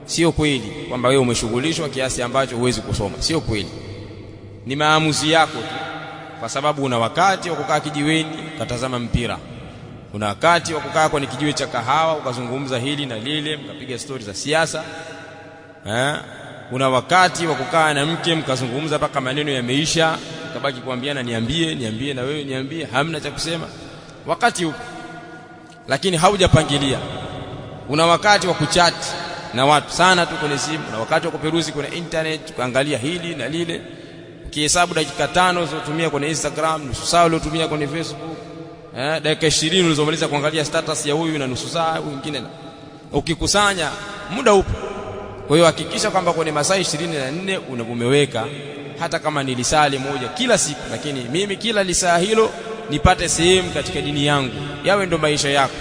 Sio kweli kwamba wewe umeshughulishwa kiasi ambacho huwezi kusoma, sio kweli. Ni maamuzi yako tu, kwa sababu una wakati wa kukaa kijiweni ukatazama mpira, una wakati wa kukaa kwenye kijiwe cha kahawa ukazungumza hili na lile, mkapiga stori za siasa eh? Una wakati wa kukaa na mke mkazungumza mpaka maneno yameisha, mkabaki kuambiana niambie, niambie na wewe niambie, hamna cha kusema. Wakati upo, lakini haujapangilia. Una wakati wa kuchati na watu sana tu kwenye simu, una wakati wa kuperuzi kwenye internet kuangalia hili na lile. Ukihesabu dakika 5 ulizotumia kwenye Instagram, nusu saa uliotumia kwenye Facebook, dakika 20 ulizomaliza kuangalia status ya huyu na nusu saa huyu mwingine, ukikusanya muda upo. Kwa hiyo hakikisha kwamba kwenye masaa 24 umeweka hata kama ni lisali moja kila siku, lakini mimi kila lisaa hilo nipate sehemu katika dini yangu, yawe ndo maisha yako.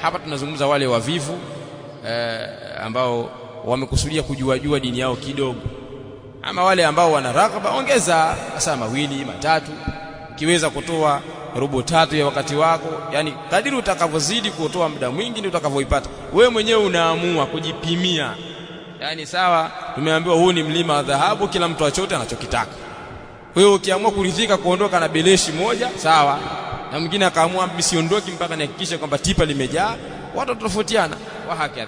Hapa tunazungumza wale wavivu ambao wamekusudia kujuajua dini yao kidogo, ama wale ambao wana raghaba, ongeza masaa 2 3, ukiweza kutoa robo tatu ya wakati wako. Yani kadiri utakavyozidi kutoa muda mwingi ndio utakavyoipata wewe mwenyewe. Unaamua kujipimia. Yani sawa, tumeambiwa huu ni mlima wa dhahabu, kila mtu achote anachokitaka. Wewe ukiamua kuridhika kuondoka na beleshi moja, sawa, na mwingine akaamua mimi siondoki mpaka nihakikishe kwamba tipa limejaa. Watu tofautiana wa hakika.